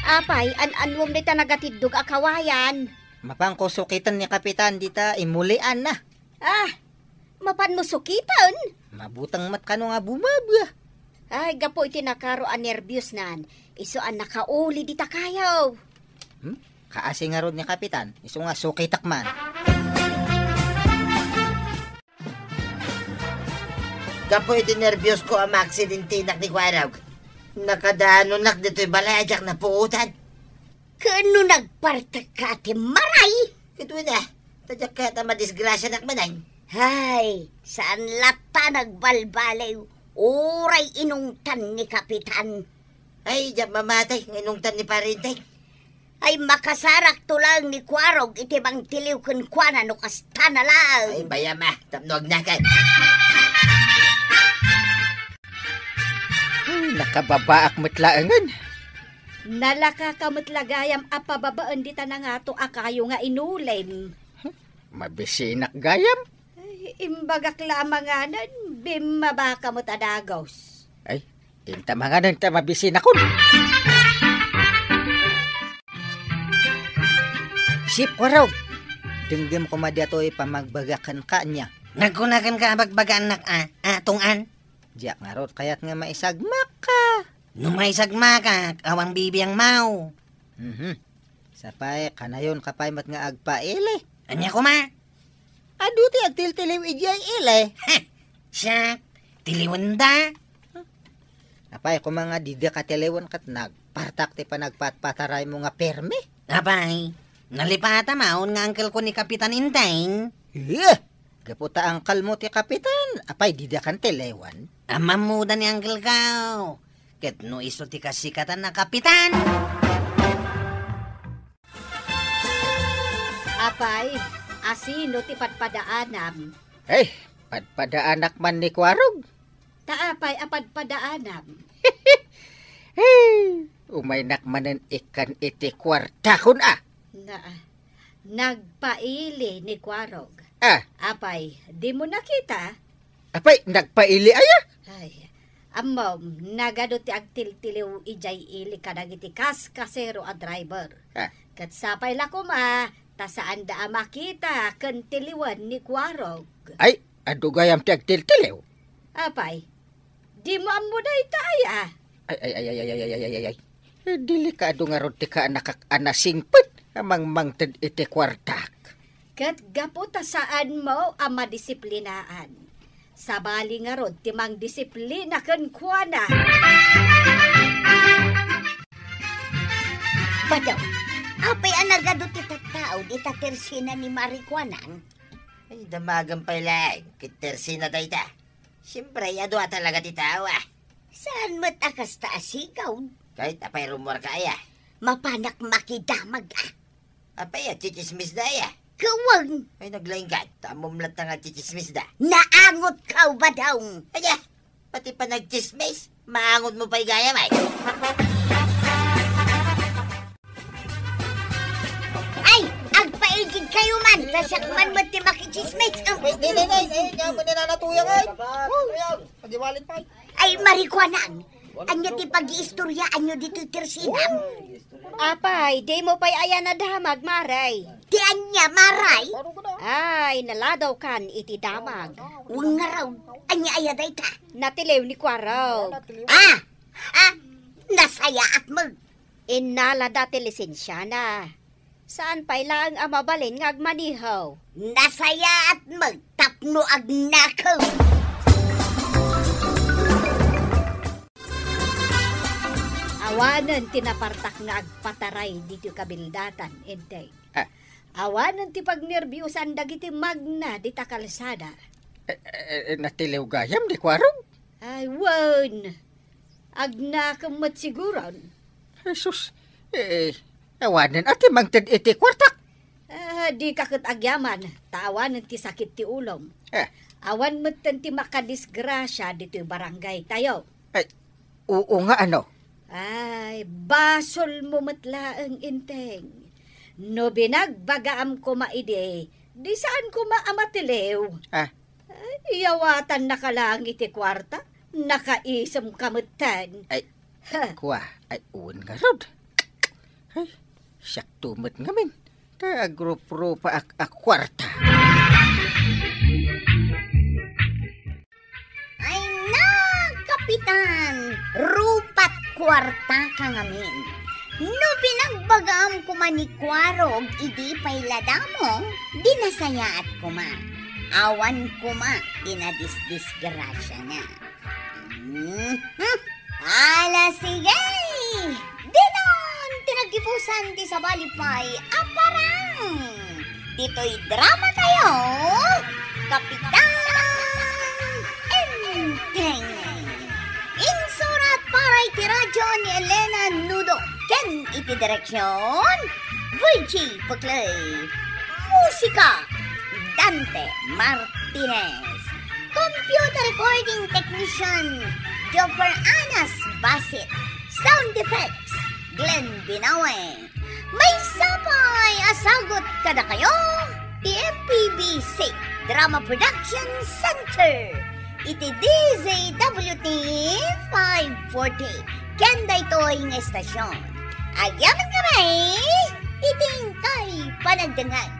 Apay, an-anuem dita nagatiddog a kawayan? Mapanko sukiten ni Kapitan dita imulianna. Ah, mapanmo sukiten? Mabuteng met kano nga bumaba. Ay, gapu iti nakaro a nerbiosnan, isu a nakauli dita kayo. Hmm? Kaasi ngarud ni Kapitan, isu nga sukitek man. Gapu iti nerbiosko a maaksidentinak ni Kuarog, nakadanonak ditoy balay a diak napuotan. Ken no nagpartek ka a timmaray? Ket wen a, ta diak kayat a madisgrasianak manen. Hay, saan latta nagbalbaliw, uray inungtan ni Kapitan. Ay, diak mamatay nga inungtan ni Pare Inteng. Ay, makasarakto laeng ni Kuarog iti mangtiliw kenkuana no kastana laeng. Ay, bayam a, tapno agnakan. Ay, nakababaak met laengen. Nalaka ka met la gayam a pababaen dita nangato a kayo nga inulim. Mabisinak gayam? Ay, imbagak la a manganen, bimmaba ka met a dagus. Ay, inta manganen ta mabisinakon. Sip, Kuarog! Denggem koma daytoy pamagbaga kenka, ania? Nagkuna kenka a bagbagaannak a, a, tungtungpal? Diak ngarud kayat nga maisagmak ka. No maisagmakak, awan bibiangmo. Mhm. Sapay, kanayon ka pay met nga agpaili. Ania koma? Adu ti agtiltiliw idiay ili. Ha! Siak, tiliwenda. Apay, koma nga dida ka tiliwen ket nagpartak ti panagpatpataraymo nga permi. Apay, nalipata maon nga angkelko ni Kapitan Inteng. Eh! Gapu ta angkelmo ti Kapitan, apay dida kan tiliwen? Ammammoda ni angkelko. Ket no isu ti kasikatan a Kapitan. Apay, asino ti padpadaanam? Hey, padpadaanak man ni Kuarog. Ta apay a padpadaanam? Hey, umaynak manen ikkan iti kuartakon a. Na, nagpaili ni Kuarog. Ah. Apay, dimo nakita? Apay, nagpaili aya? Ay, ammom, nagadu ti agtiltiliw idiay ili kadagiti kaskasero a driver. Ah. Ket sapay la koma, ta saanda a makita ken tiliwen ni Kuarog. Ay, adu gayam ti agtiltiliw? Apay, dimo ammo dayta aya? Ay, ay, ay, ay. Eh, delikado ngarud ti kaanakak a nasingpet a mangmangted iti kuartak. Ket gapu ta saanmo a madisiplinaan, sabali ngarud ti mangdisiplina kenkuana. Badaw, apay a nagadu ti tattao dita tersina ni Marikuanang? Ay, damagem pay laeng, ket tersina dayta. Siempre, adu a talaga ti tao, a. Saan met a kasta a sigaw? Ket apay rummuarka aya? Mapanak makidamag, a. Apay a, tsitsismisda aya? Ket wen. Ay, naglaingka, ta ammom latta nga tsitsismisda. Naangotko, Badong. Aya, pati panagtsismis, maangotmo pay gayam, ay. Ay, agpaigidkayo man, ta siak man met ti makitsismis. Ay, nay, nay, nay, nay, nga mo ni Nana Tuyang, ay. Wow, ayan, pagiwalin pa, ay. Ay, Marikuanang, ania ti pagiistoryaanyo ditoy tersinam? Apay, dimo pay aya nadamag, Maray? Ti ania, Maray? Ay, naladawkan iti damag. Wen ngarud, ania aya dayta? Natiliw ni Kuarog. Ah! Ah! Nasayaat met. Innalada ti lisensiana. Saan pay laeng a mabalin nga agmaneho. Nasayaat met tapno agnakem. Awanen ti napartak nga agpataray ditoy kabildatan, Enteng. Ah. Awanen ti pagnerbiusan dagiti magna dita kalsada. Eh, eh, eh, natiliw gayam ni Kuarog? Ay, wen. Agnakem met siguron. Jesus, eh, awanen a ti mangted iti kuartak. Ah, dika ket agyaman, ta awanen ti sakit ti ulom. Eh. Awan metten ti makadisgrasia ditoy barangay tayo. Ay, oo nga, ano? Ay, basolmo met laeng, Enteng. No binagbagaam koma idi, di saan koma a matiliw. Ah. Ay, iyawatannaka laeng iti kuarta, nakaisemka metten. Ay, ha. Kua, ay, wen ngarud. Ay, siakto met ngamin. Ta agruprupaak a kuarta. Ay na, Kapitan! Rupat kuartaka ngamin. No binagbagaam koma ni Kuarog idi pay ladamo, di nasayaat koma. Awan koma ti nadisdisgrasiana. Mhm. Ala, sige! Dinon ti naggibusan ti sabali pay a parang! Ditoy drama tayo, Kapitan Enteng. Insurat para iti radyo ni Elena Nudo ken iti direksyon, Virgie Puclay. Musika, Dante Martinez. Computer recording technician, Jopper Anas Basit. Sound effects, Glenn Binawe. Maysa pay a sagut kadakayo ti M P B C Drama Production Center iti D Z W T five forty ken daytoy nga estasyon. Agyamankami iti inkay panagdengngeg.